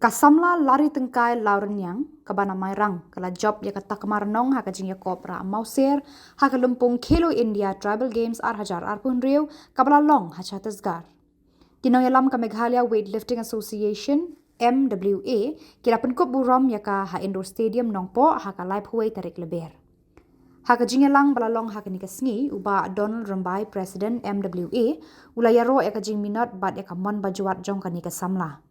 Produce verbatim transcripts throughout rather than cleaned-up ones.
Ka samla Lari Tyngkai Lawrniang kaba na Mairang ka la jop ïa ka takma rnong ha ka jingïakop rah mawser ha ka lympung Khelo India Tribal Games ar hajar arphew hynriew kaba la long ha Chhattisgarh. Ki nongïalam ka Meghalaya Weightlifting Association, M W A, ki la pynkup burom ïa ka ha Indoor Stadium Nongpoh ha ka laiphew wei tarik Lber. Ha ka jingïalang ba la long ha kane ka sngi, u Bah Donald Rymbai, President M W A, u la ïaroh ïa ka jingminot bad ïa ka mon bajwat jong kane ka samla.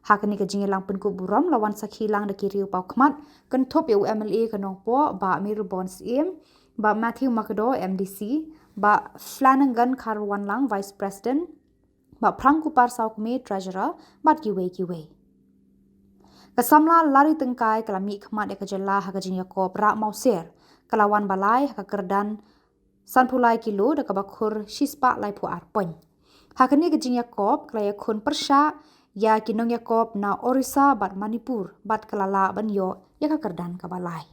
Ha kane ka jingïalang pynkup burom la wan sakhi lang da ki riewpaw khmat, kynthup ïa u M L A ka Nongpoh, Bah Amirurbon Syiem, Bah Matthew Makdo, M D C, Bah Flannagan Kharwanlang, Vice President, Bah Phrangkupar Sawkmie, Treasurer, bad kiwei kiwei. Ka samla Lari Tyngkai ka la mih khmat ïa ka jylla ha ka jingïakop rah mawser, ka la wan ba lai ha ka kyrdan sanphew lai kilo da kaba khur shispah laiphew ar point. Ha kane ka jingïakop ka la ïakhun pyrshah ïa ki nongïakop na Orissa bad Manipur bad ka la lah ban ïoh ïa ka kyrdan kaba lai.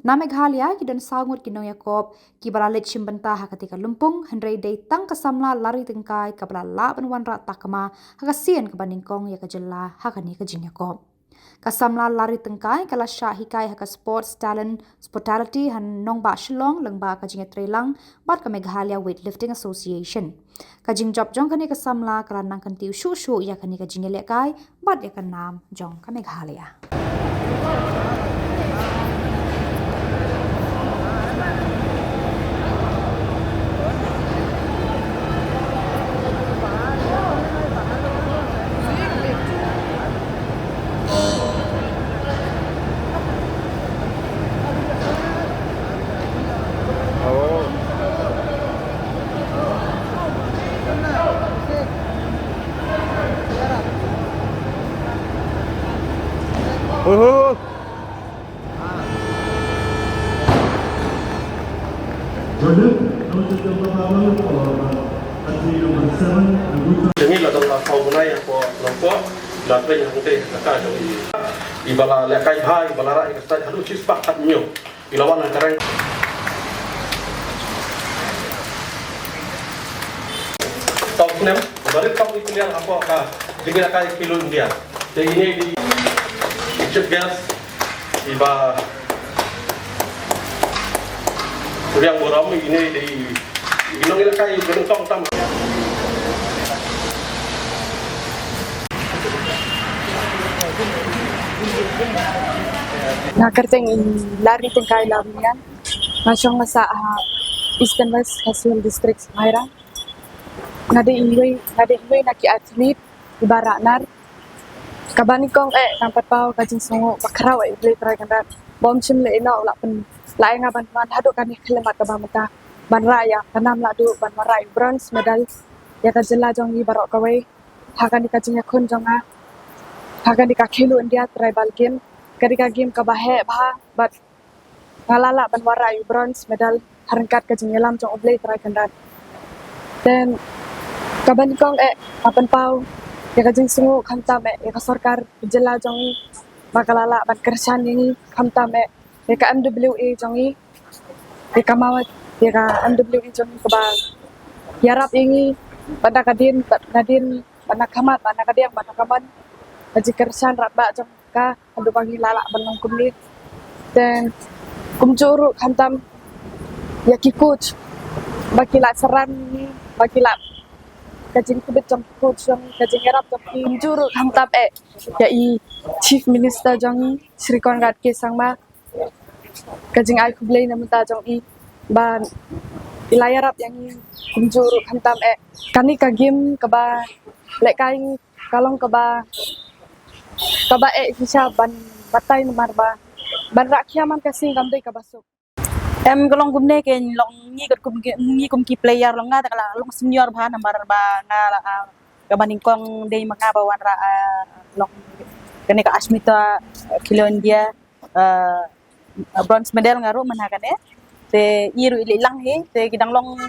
Na Meghalaya ki don saw ngut ki nongïakop kiba la leit shim bynta ha kata ka lympung, hynrei dei tang ka samla Lari Tyngkai kaba la lah ban wanrah takma ha ka sien kaba nyngkong ïa ka jylla ha kane ka jingïakop. Ka samla Lari Tyngkai ka la shah hikai ha ka Sports Talent Sportality ha nongbah Shillong lyngba ka jingïatreilang bad ka Meghalaya Weightlifting Association. Ka jingjop jong kane ka samla ka la nang kyntiew shuh shuh ïa kane ka jingïalehkai bad ïa ka nam jong ka Meghalaya. Jong ngi la don la saw bnai hapoh Nongpoh, la trei hangtei ha ka jong i. Iba la lehkai bha, iba la rah ïa ka stage haduh shispah khathynñiew. I la wan ha ka rank. Saw snem, ba rit kam i player hapoh ka jingïalehkai Khelo India. Te ine i dei i chief guest iba riang burom, ine i dei i nongïalehkai ba nyngkong tam. Nga kyrteng i Lari Tyngkai Lawrniang. Nga shong nga sah ha Eastern West Khasi Hills District, Mairang. Nga dei iwei, nga dei iwei na ki athlete iba rah nar. Kaba nyngkong eh, ngan pynpaw ka jingsngewnguh bakhraw eh ïa U Blei Trai Kynrad ba um shym leh ïa u la pyn, la ai nga ban wan haduh kane ka khyllipmat kaba mynta, ban rah ïa ka nam lahduh, ban wanrah ïa u bronze medal ïa ka jylla jong ngi baroh kawei ha kane ka jingïakhun jong nga ha kane ka Khelo India Tribal Game. Ka dei ka game kaba heh bha bad nga la lah ban wanrah ïa u bronze medal ha ryngkat ka jingïalam jong U Blei Trai Kynrad. Then kaba nyngkong eh, nga pynpaw ïa ka jingsngewnguh khamtam eh ïa ka sorkar jylla jong ngi ba ka la lah ban kyrshan ïa ngi, khamtam eh ïa ka M W A jong ngi, ïa ka MWA, ïa ka M W A jong ngi kaba ïarap ïa ngi bad na ka dien, bad na dien, bad na ka mat, bad na ka diang, bad na ka mon. Ka jingkyrshan radbah jong ka haduh ba ngi la lah ban long kumne. Then kumjuh ruh khamtam ïa ki coach ba ki la synran ïa ngi, ba ki la, ka jingkyrpad jong ki coach jong ngi, ka jingïarap jong ki. Kumjuh ruh khamtam eh ïa i Chief Minister jong ngi, Shri Conrad K Sangma, ka jingai khublei na bynta jong i ba i la ïarap ïa ngi. Kumjuh ruh khamtam eh kane ka game kaba lehkai ngi ka long kaba, kaba eh shisha ban batai namar ba ban rah khia man ka sing kam dei kaba suk. Em, ka long kumne, ka long ngi kat kum ki, ngi kum ki player long nga te ka la long senior bha namar ba nga la, ah, kaba nyngkong dei ma nga ba wanrah, ah, long kane ka Ashmita, ah, Khelo India, ah, bronze medal nga ruh mynta kane. Te i ruh i leh lang hi, te ki dang long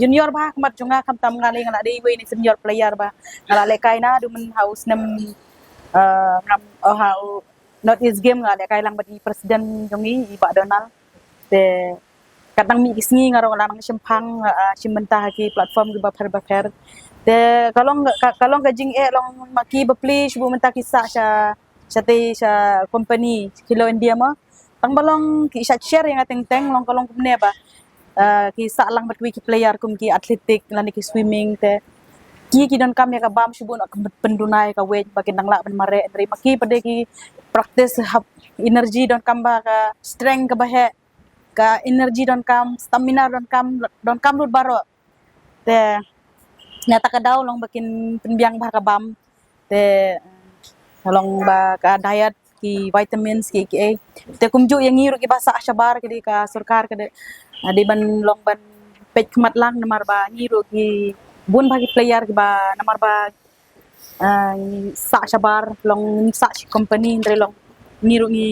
junior bha khmat jong nga, khamtam nga lei nga la dei iwei na senior player ba nga la lehkai naduh mynta ha u snem, ah, ngam, oh, ha u North East Game nga la lehkai lang bad i president jong ngi, i Bah Donald. Te Katba nang mih ki sngi nga ruh nga la nang shemphang, ah, shim bynta ha ki platform kiba pher ba pher. Te ka long ka, ka long ka jingeh long ma ki bapli shuh mynta ki sah sha, sha te sha company Khelo India mo. Tang ba long ki sha share ïa nga teng teng long ka long kumne ba, ah, ki sah lang bad kiwei ki player kum ki athletic lane ki swimming te ki, ki donkam ïa ka bam shuh noh ka pynduna ïa ka weight ba kin nang lah ban mareh, hynrei ma ki pat de ki practice hap energy, donkam ba ka strength kaba heh, ka energy donkam, stamina donkam, donkam lut baroh. Te na kata ka daw long ba kin pynbiang bha ka bam. Te long ba ka diet, ki vitamins, ki, ki ei. Te kumjuh ïa ngi ruh kiba sah shabar ki dei ka sorkar ka dei, ah, dei ban long ban peit khmat lang namar ba ngi ruh ki bun bha ki player kiba namar ba, ah, ngi sah shabar long ngi sah shi company, hynrei long ngi ruh ngi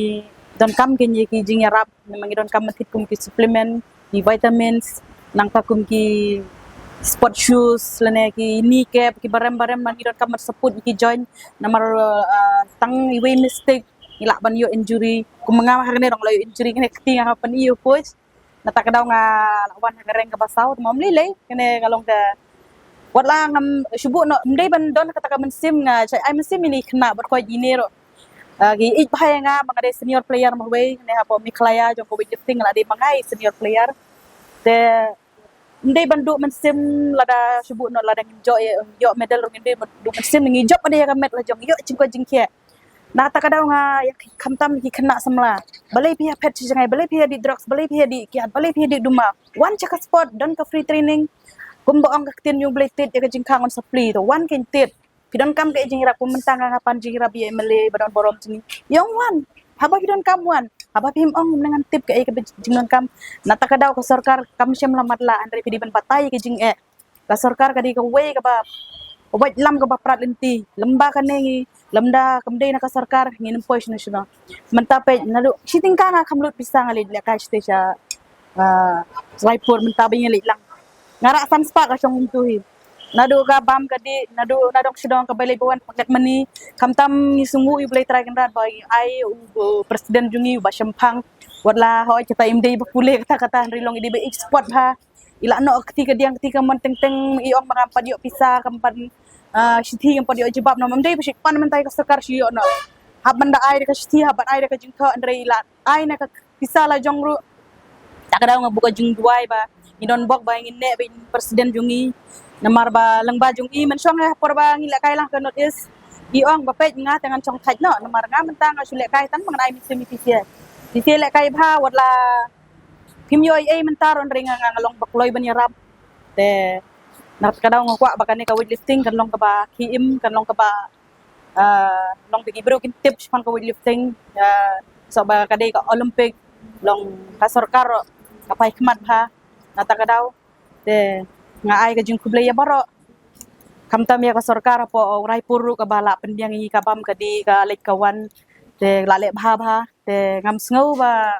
donkam ki, ngi ki jingïarap namar ngi donkam mynta kum ki supplement, ki vitamins, nangta kum ki sport shoes lane ki knee cap, ki barem barem ba ngi donkam ban support ki joint namar, ah, tang iwei mistake ngi lah ban ïoh injury. Kum nga ma hangne dang la ïoh injury, kane kti nga ha pyn ïoh coach. Na kata ka daw nga la wan ha ka rank kaba saw, te ym lei lei kane ka long ka, wat la ngam shuh noh, ym dei ban don kata ka mynsiem, nga shait ai mynsiem ïa ki khynnah bad khuid ine ruh, ah, ki ïeit bha ïa nga ba nga dei senior player marwei ne hapoh Meghalaya jong ka weightlifting, nga la dei ma nga i senior player. Te ym dei ban duh mynsiem lada shuh noh, lada ngim ïoh, ïoh medal ruh ngim dei ban duh mynsiem, ngi jop ïa ka met la jong, ïoh jingkoit jingkhiah. Na kata ka daw nga ïa khamtam ki khynnah samla, balei phi ïa phet shi jngai, balei phi ïa dih drugs, balei phi ïa dih kiad, balei phi ïa dih duma? Wan sha ka sport, don ka free training. Kumba ong ka ktien jong U Blei, tied ïa ka jingkhang yn sa plie. To wan kein tied. Phi donkam kaei jingïarap, kum mynta nga nga pan jingïarap ïa M L A ba don burom jong ngi. Ïa ong wan. Haba phi donkam wan. Haba phim ong mynne ngan tip kaei kaba jingdonkam. Na kata ka daw ka sorkar kam shym la matlah, hynrei phi dei ban batai ïa ka jingeh. Ka sorkar ka dei kawei kaba, kawei lam kaba prat lynti. Lymda kane ngi, lymda kam dei na ka sorkar ngin ym poi shano shano. Mynta peit naduh shi tyngka nga kham lut pisa nga leit lehkai sha, ah, Raipur mynta ba ngi leit lang. Nga rah san spah ka shong kumtu hi. Naduh ka bam ka dih, naduh na dong sha dong, kaba leit ba wan, pocket money. Khamtam ngi sngewnguh ïa U Blei Trai Kynrad ba ai u, u president jong ngi uba shemphang. Wat la hooid kata im dei ba pule kata kata, hynrei long i dei ba i sport bha. I lah noh kti kadiang kti kamon teng teng, i ong ba ngam pat ïoh pisa, kam pat, ah, shithi, ngam pat ïoh jubab, namar ym dei ba shu pan mynta ïa ka sorkar shu ïoh noh. Hap ban da ai da ka shithi, hap ban ai da ka jingthoh, hynrei i la ai na ka pisa la jong ruh. Ta ka daw nga buh ka jingduwai ba ngin don bok ba ngin neh ba in president jong ngi. Namar ba lyngba jong i mynshwa ha por ba ngi lehkai lang ka North East, i ong ba peit nga te ngan shong thait noh, namar nga mynta nga shu lehkai tang ba ngan ai mynsiem ïa P C A. P C A lehkai bha, wat la phim ïoh ei ei mynta ruh hynrei nga, nga long ba kloi ban ïarap. Te na kata ka daw nga kwah ba kane ka weightlifting kan long kaba khie im, kan long kaba, ah, long ba ki briew kin tip shaphang ka weightlifting, ah, shuh ba ka dei ka Olympic, long ka sorkar ruh ka peit khmat bha na kata ka daw. Te nga ai ka jingkhublei ïa baroh. Khamtam ïa ka sorkar hapoh Raipur ruh kaba la pynbiang ïa ngi ka bam ka dih, ka leit ka wan. Te la leh bha bha. Te ngam sngew ba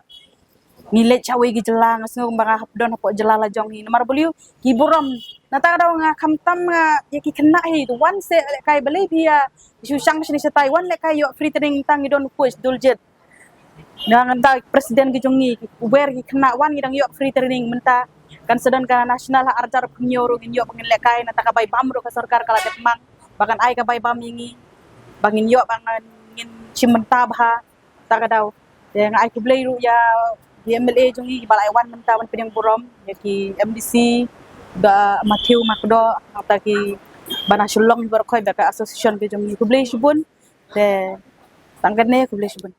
ngi leit sha wei ki jylla, nga sngew ba nga hap don hapoh jylla la jong hi. Namar balei ki burom. Na kata ka daw nga khamtam nga ïa ki khynnah hi, to wan seh lehkai, balei phi ïa shu shang shane shatai, wan lehkai, ïoh free training, tang ngi don u coach Duljit. Nga ngan da president ki jong ngi, u wer ki khynnah, wan ngi dang ïoh free training mynta. Kan sa don ka national ha arhajar hynñiew ruh ngin ïoh ba ngin lehkai, na kata ka bai bam ruh ka sorkar ka la dep mang ba kan ai ka bai bam ïa ngi ba ngin ïoh ba ngin shim bynta bha. Ta ka daw. Te nga ai khublei ruh ïa ki M L A jong ngi kiba la ai wan mynta ban pynïeng burom, ïa ki M D C, Bah Matthew Makdoh, nangta ki bana Shillong baroh khoit, bad ka association ka jong ngi, khublei shibun. Te tang kane, khublei shibun.